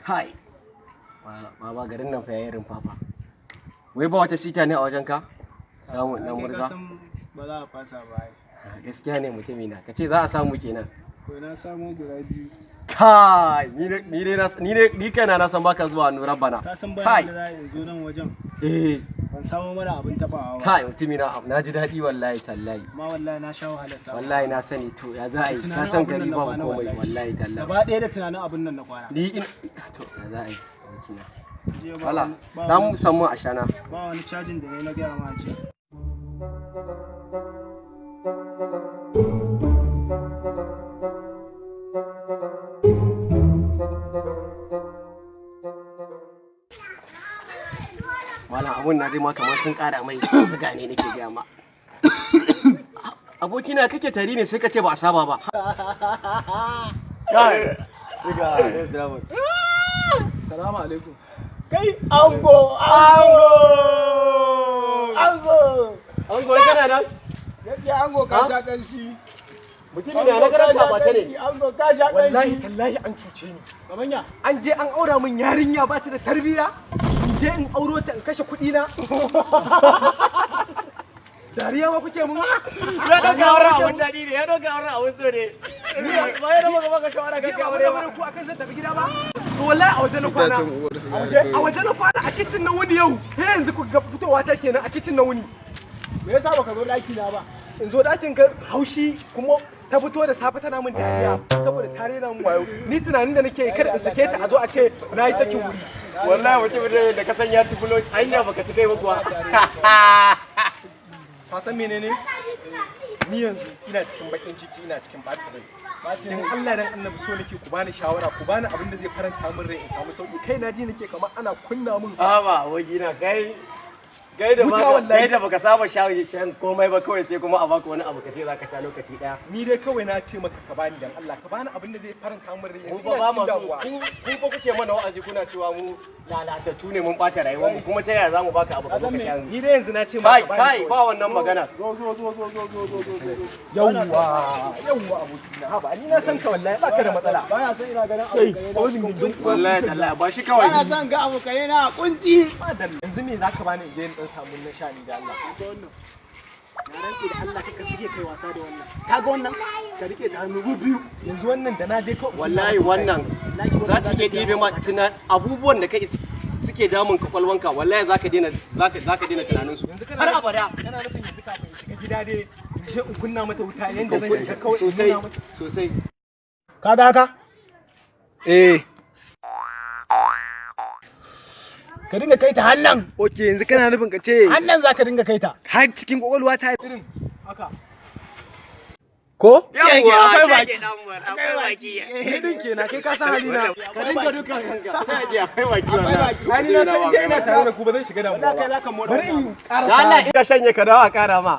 Kai, baba, garin nan fa yayi rumfa fa. Wai ba wata sita ne a wajen ka? Samu dan murza. Ba za a fasa ba ai. Gaskiya ne, mutumi na. Ka ce za a samu kenan. Ko na samo guda biyu. Kai, ni dai na ni ne ni kaina na san baka zuwa hannu rabbana. Ka san Kai. bayan da za a in zo nan wajen Eh, ban samo mana abin tabawa ba. Kai, mutumi na, na ji daɗi, wallahi tallahi. Amma wallahi na sha wahalar samu. Wallahi na sani. To ya za a yi? Ka Tunanin san abun gari nan na babu kwana komai, wallahi. wallahi tallahi. Gaba ɗaya da tunanin abin nan na kwana. Ni in to ya za a yi, abokina? Jiya ba Wala, wani- ba dan wani- samu ashana. Ba wani cajin da ne na gaya ma jiya. Malam, abun na dai ma kamar sun kara mai siga ne, nake gaya ma. Abokina, kake tari ne sai ka ce ba a saba ba. Kai, siga, yes, bravo. Salamu alaikum. Kai ango, ango, ango. Ango, kana nan? Gaskiya ango, ka sha kanshi. Mutumin na na karanta ba ta ne. Ango, ka sha Wallahi tallahi an cuce ni. Kamanya. An je an aura min yarinya ba ta da tarbiya. In je in auro ta in kashe kuɗi na. Dariya ma kuke mun. Ya dauka auren abun daɗi ne, ya dauka auren abun so ne. Ba ya da baka shawara Jiya kake ba aure muna ba. barin ku akan zan tafi gida ba. To wallahi a waje na kwana. A waje na kwana, a kicin na wuni yau. Sai yanzu ku ga fitowa ta kenan, a kicin na wuni. Me yasa baka zo daki na ba? In zo ɗakin ka, haushi kuma ta fito da safe tana min dariya saboda ta rena min wayo. Ni tunanin da nake yi, kada in sake ta a zo a ce na yi sakin wuri. Wallahi mutumin da ka san ya ci bulo, anya baka ci kai ba kuwa. Ka san menene? Ni yanzu ina cikin bakin ciki, ina cikin bacin rai. Dan Allah dan Annabi, so nake ku bani shawara, ku bani abin da zai faranta min rai in samu sauki. Kai na ji nake kamar ana kunna min Haba abokina, kai kai da wuta baka wallahi. Kai da baka saba shan komai ba, kawai sai kuma a baka wani abu ka ce zaka sha lokaci daya. Ni dai kawai na ce maka ka bani, dan Allah ka bani abin da zai faranta min rai Mu yanzu, fa ina ba ma cikin so damuwa. ku fa kuke mana wa'azi, kuna cewa mu lalatattu ne, mun bata rayuwar mu. Kuma ta yaya zamu baka abu ka zo ka sha yanzu? Ni dai yanzu na ce maka Kai, ka bani kai, kawai. ba wannan magana. Zo, zo, zo, zo, zo, zo, zo, zo, zo. Yawwa, yawwa abokina, haba, ni na san ka, wallahi baka da matsala. Baya san ina ganin abokanai na cikin kunci. Wallahi tallahi ba shi kawai. Baya san ga abokanai na a kunci. Madalla. Yanzu me zaka bani in je in dan samu na sha ni da Allah? Wannan. Na rantse da Allah kaka suke kai wasa da wannan. Kaga wannan? Ka rike ta hannu biyu. Yanzu wannan da na je kawai. Wallahi wannan za ta iya ɗebe ma tunan abubuwan da kai suke damun kwakwalwanka. Wallahi zaka daina tunanin su Yanzu kana har abada. Kana nufin yanzu kafin in shiga gida dai in je in kunna mata wuta yanda zan shiga kawai in Sosai, nuna mata. sosai. Kaga haka? Eh. Ka dinga kai ta hannan. Okay, yanzu kana nufin ka ce Hannan za ka dinga kai ta. har cikin kwakwalwa ta irin haka. Ko? Yawwa, akwai baki. Akwai baki. Ni din kenan, kai ka san halina. Ka dinga dukan kanka. Akwai baki wannan. Ai ni na san inda ina tare da ku ba zan shiga damuwa Wallahi kai ba. za ka mora. Bari in Da Allah, in ka shanye ka dawo a kara ma.